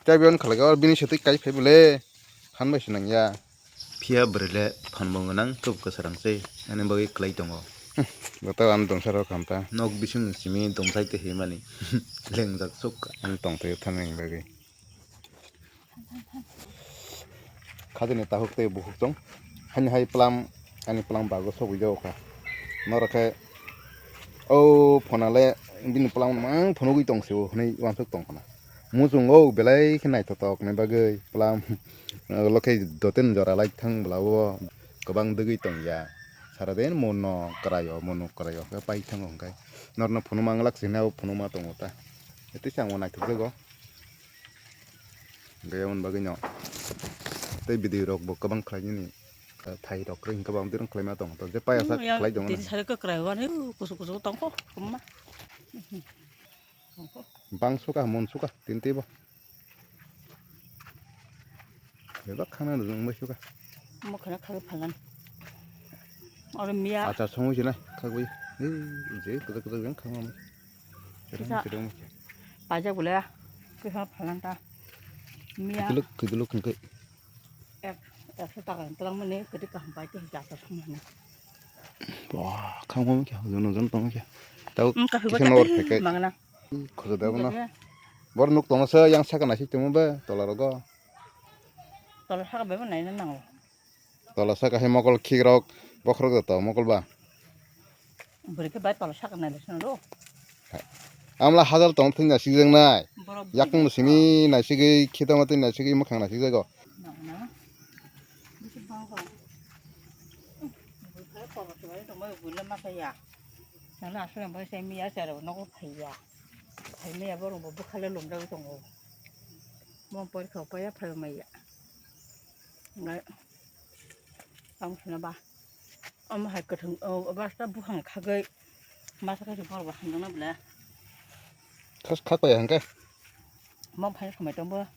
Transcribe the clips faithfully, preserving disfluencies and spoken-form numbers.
Chabi on khalai or bini sotwi kai phai bole. Phan bai se nang ya. Phiya bwrwi le phan bo gwnang kub kwsarang se. Ani bagwi kwlai tongo. Bata an dongsa rok khamta. Nok bising simi dongsai te himani. Lengjak suk. An tong thai thani bagwi. Khajani tahuk tei bukhuk tong. Hani hai plam, ani plam bago sogwi jago kha. Norok khe o phonale bini plam mang phunugwi tong se o hwnwi uansuk tong khna. Muchungo belai khe naithotok ni bagwi plam lokhe doten jora lai thang bwla o kwbang dwgwi tong ya. Sara din mono kwraio, mono kwraio khe pai thango hwnkhe norno phunuma wng lak sini o phunuma tongo ta. Tei se ang bo naithok jago. Hwnkhe aboni bagwino tei video rok bo kwbang khlai nini, eh, thai rok kwrwi hwnkhe bo aboni khlaima tongo. To je payasa khlai tongo. Tini sari kwkrai wani, kusu kusu tongkho, kwbangma. Bang suka, mon suka, tini teibo. Bebak khana rwjak wngbai suka. Omo khana khagwi phalan. Oro miya. Achar songwi sinai, khagwi. Ei, je kwchak kwchak jang khagwi. Kisa. Chirung, chirung. Pajak bole. Kisa phalan ta. Miya. Kiduluk, kiduluk hwnkhe. Ek, ekso taka twlang mani, kwtwi kaham pai tei jata thang mani. Wah, khang mami khe, jono jon tong khe. Tau kisa nor phekai. Mangna. Khoja da bono. Bor nuk tong se yang saka nasi tong be, tola rogo. Tola saka be nai na nango. Tola saka he mokol khik rok, bokhorok da to mokol ba. Bwrwi khe bai tola saka nai sino do. Amla hajal tong thung na sijeng nai. Borok yakung simi nai sigei khitama tei nai sigei mukhang nai sijago. Nang na. Bisi bang bang. Bwrwi khe tola saka tong bai bwrwi le masa ya. Nang na aswk bai sai miya charo nogo phai ya. Phai miya borok bo bwkhale lomjagwi tongo. Mo porikha paya phai maya. Ngai. Tamo sina ba. Omo hai kwthwng, o, o basta buphang khagwi masa khe borok bo hamjakna bwle. Khas kha kaya hwnkhe? Mo phai samai tongbo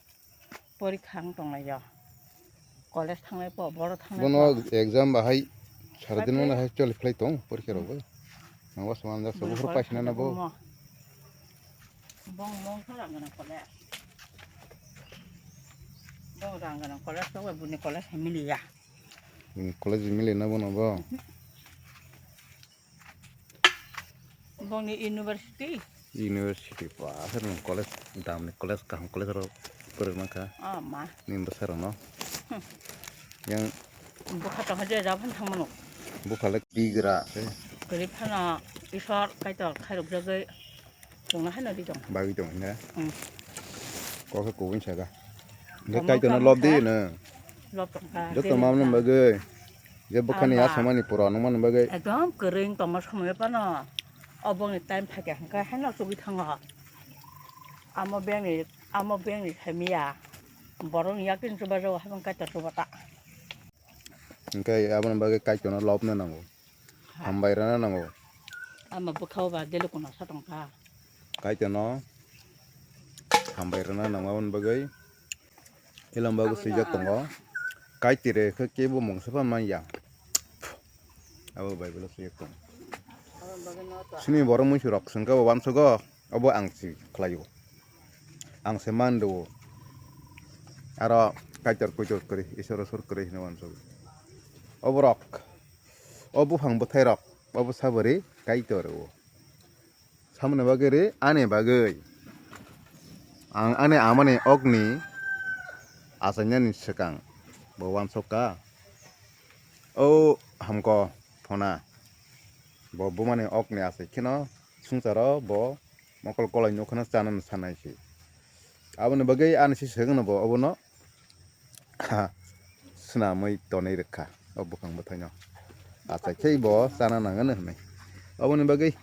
porikha wng tonglai yo. College thanglai po, boro thanglai po. Bono exam bahai sara din mano hai choli phlai tong porikha rok bai. Nang was man jak sobo phuru paisina na bo. Bong mong kha rang gana college. Bong rang gana college to buni college hai miliya. Bini college mili na bono bo. Bongni university. University ba, asal nung college, damni college, kaham college ro kwrwng mankha. Ah, ma. Ni bwsa rokno. Hmm. Yang bwkha tongkha je jabhan thangmano. Bwkha le bigra. Kwrwi phano Isor Kaitor khairok jagwi tongna haino di tong. Bagwi tong hina. Hmm. Kokhe kubun saka. Hingke Kaitorno lob di no. Lob tongkha. Joto mamno bagwi. Je bwkhani asamani pura nungmani bagwi. Ekdom kwrwng tongma somoi phano. Obongni time phaikha hwnkhe haino chugwi thango. Amo bengni, amo bengni saimiya. Borokni yakni chubajago habang Kaitor chubata. Hwnkhe aboni bagwi Kaitorno lobna nango. Hambai rwna nango. Ama bwkhao ba delu kono sa tongkha. Kaitorno hambai rwna nango aboni bagwi. Elon bagwi swijak tongo. Kaitor khe kebo mungsa pha manya. Abo Bible swijak tongo. Sini borok muisu rok sengkha bo wansugo. Obo ang si khlaio. Ang se man do. Aro Kaitor kuitor kwrwi, Isor usor kwrwi hinwi wansugo. Obo rok. O buphang bwthai rok, o bwsa bwrwi Kaitor o. Samani bagwi ri, ani bagwi. Ang ani amani okni achainani swkang bo wansok kha. O hamko phona. Bo bumani okni achai kheno swngcharo bo mokol kolai nukhono chanani sanai se. Aboni bagwi ani se swkangno bo obono swnamwi tonwi rwkha o buphang bwthaino. Achai khe bo chana nangani hwnwi. Oboni bagwi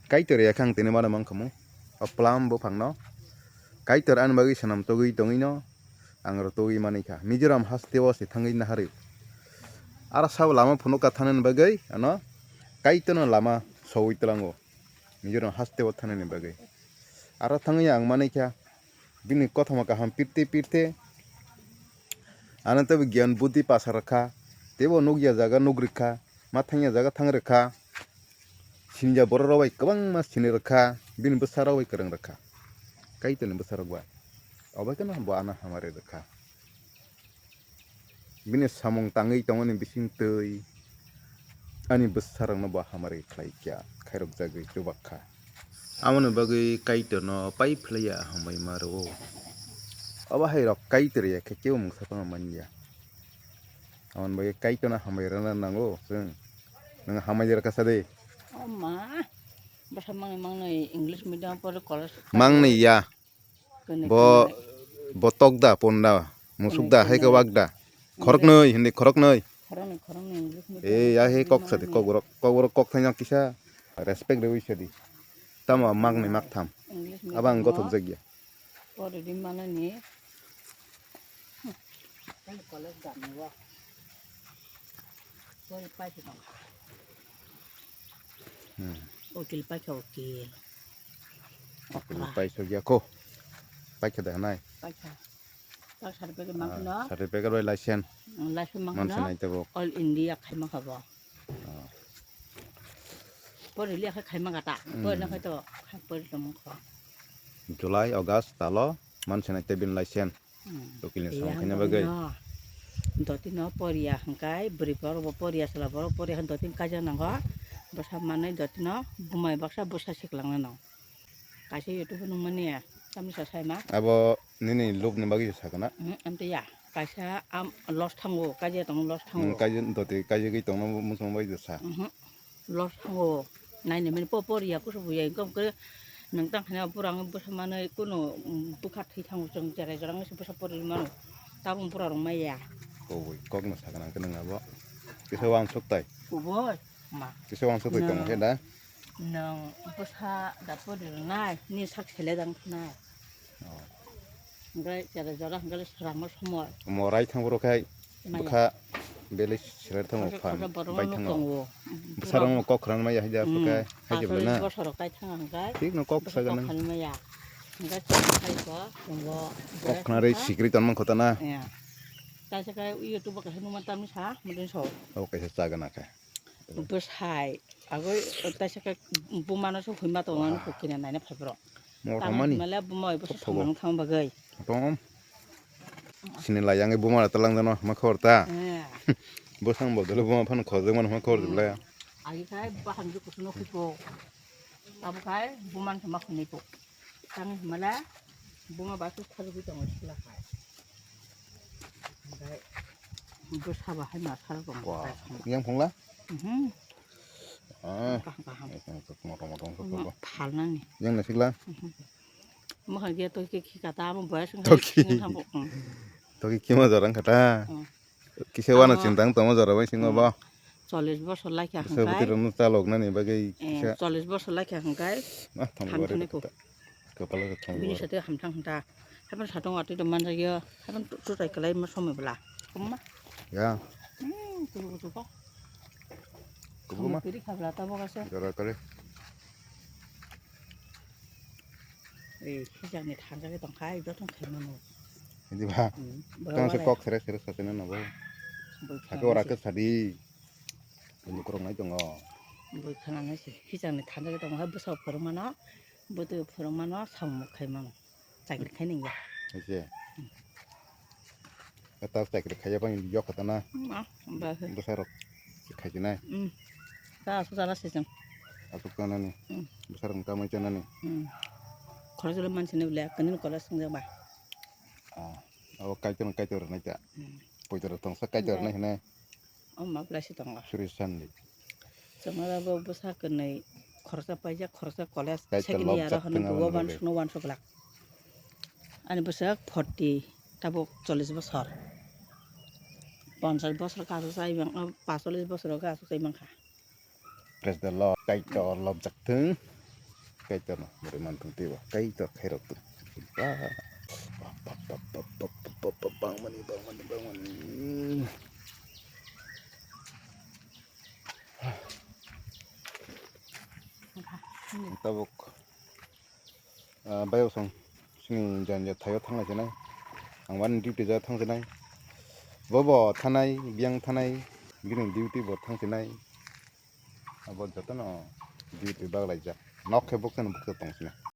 Kaitor ya khe ang tini mano mankhamu o plam buphangno. Kaitor ani bagwi swnam togwi tongwino ang rw togwi manikha. Mizoram hasteo se thangwi naharwi. Aro sabo lama phunukha thanani bagwi ano Kaitorno lama sowi tlango. Mizoram hasteo thanani bagwi. Aro thangwi ang manikha. Bini kothoma kaham pirte pirte. Ano teibo giyan buddhi pasa rwkha. Teibo nukya jaga nuk rwkha. Ma thangya jaga thang rwkha. Sinijak borok rok bai kwbangma sini rwkha. Bini bwsa rok bai kwrwng rwkha. Kaitorni bwsa rok bai. Obo khe no bo ano hamari rwkha. Bini samung tangwi tongmani bisingtwi ani bwsarokno bo hamari khlai kya, khairokjagwi chubak kha. Amoni bagwi Kaitorno pai phlaiya hambai ma rwo. Obo hai rok Kaitor ya khe kebo mungsa phano manya. Amoni bagwi Kaitorno hambai rwna nango chwng. Nwng hambai rwkha sa de. O ma, bwsa mangnwi mangnwi English medium pore college. Mangnwi ya. Kwnwi Bo, kwnwi. Bo tok da, pon da, musuk da, hai khe wak da. Khoroknwi, hindi khoroknwi. Khoroknwi, khoroknwi English medium. Eh, ya he kok sa de, kok borok, kok borok kok thangya kisa. Respect rewi sa di. Tamo mak ni mak tham. English medium. Abang gothok jagya. Pore di mana ni. College da ni wa. Sorry, paikha tong. Hmm. Ukil paikha, ukil. Ukil okra. Paisok ya ko. Paikha de hanai. Paikha. Tak certificate mang kheno. Certificate bai license. License mang kheno. Manse nai tebo. All India khai mang khabo. Ah. Pori liya khai khai mang kata. Hmm. Pori na khai to. Pori to mang kho. July, August talo manse nai tebin license. Hmm. Ukil ni samung khaina bagwi. Dotino poriya hwnkhe bwrwi borok bo poriya, chwla borok poriya hwn dotin kaijak nango. Bwsa manwi dotino bumai baksa bwsa siklang nano. Kaisa YouTube nung mani ya, tamni sa sai ma. Abo nini lob ni bagwi sakana? Hmm, amte ya. Kaisa am loss thango, kaijak tong loss thango. Hmm, kaijak doti, kaijagwi tongno muchung bagwi sa. Mhm. Loss thango. Naini mani po poriya kusu buya income kore nang tang khana burang bwsa manwi kuno, mm, bwkha thwi thango chwng cherai jorang se bwsa pori mano. Tabung bura rong maya. Koboi kokno sakana ang kwnang abo. Kisa wansuk tai. Koboi ma. Kisa wansuk tai tong khe da. Nang bwsa da pori nai ni sak sele dang khnai. Oh. Hingke jora jora hingke swrangma somoi. Morai thang borok hai maya. Bwkha belai selai thango phan bai thango. Bwsarok no kok khwrang maya hai jak khe hai khe belai na. Bosor kai thang hingke. Thik no kok sa ganang. Kok khwrang maya. Hingke chwng khai ko tongo. Kok khwrang rei sikri tonmang khota na. Kaisa kai YouTube kaisa numa tamni sa mudin so. Abo kaisa cha gana khe. Bwsai agoi taisa khe bumano se hima tongo ani kukina naina phai borok. Motor mani. Male buma ibo se samung thang bagwi. Tom. Sini lai yang buma ta lang jano ma khor ta. Eh. Bwsang bodol buma phan khojak mano ma khor jibla. Agi khai bahang ju kusuno khupo. Abo khai buman sama khunipo. Tang mala buma basu khajagwi tongo sila khai. Oke. Bwsa bahai ma sal tongo. Wah, yang phungla? Mhm. Ah. Kaham kaham. Moto moto. Phalnani. Yang nasikla? Mhm. Mohor dia toki khika ta amo boyas wngkha. Toki. Toki kima jorang kata. Kisa wana chintang tongma jora bai singo bo. Chollish bosor laikha hwnkhe. Bwsa bwtwi rokno chalok nani bagwi kisa. Chollish bosor laikha hwnkhe. Ah, thamjani ko. Kapala ka thamjani. Bini sate hamthang hwnkha. Hapan satong atwi do manjak yo. Hapan tutai kalai ma somoi bwla. Komma. Ya. Hmm, kubu kubu ko. Kubu ma. Piri khabla tabo kase. Jora kare. Eh, hijak ni thanjak tongkha, joto khaimano. Hindi ba? Hmm. Tang se kok sere sere sasena na bo. Hake ora ke sadi. Ini kurang nai tongo. Boi khana nai se hijak ni thanjak tongkha, bwsa phormano, bwtwi phormano, samung khaimano. Chakri khainai ya. Ese. Eta chakri khaiya bang yok kata na. Ma, ba he. Bwsa rok khaijinai. Hmm. Ta asuk jala se jang. Asuk tanani. Hmm. Bwsa rok kamai tanani. Hmm. Khorok jala mansi ne bole, kani kola sung jang ba. Ah, abo kaitor, kaitor nai ta. Hmm. Poito rok tongsa kaitor nai hene. O ma blai se tongo. Suri sandi. Chwngno bo bwsa kwnwi khoroksa paijak, khoroksa college second year o hwnwi bo wansukno wansuk glak. Ani bwswk forty, tabuk chollish bosor. Ponchash bosor kasu chai mang, pachchollish bosor o kasu chai mangkha. Praise the Lord. Kaitor lobjak thung. Kaitor no bwrwi man thung twibo. Kaitor khairok thung. Ba, ba, ba, bangmani, bangmani, bangmani. Tabuk, ah, bayok song sini janja thaio thanglai sinai. Ang wani duty ja thang sinai. Bobo thanai, biyang thanai, bini duty bo thang sinai. Abo jotono duty baglaijak. Nok khe bukchano bukcha tong sinai.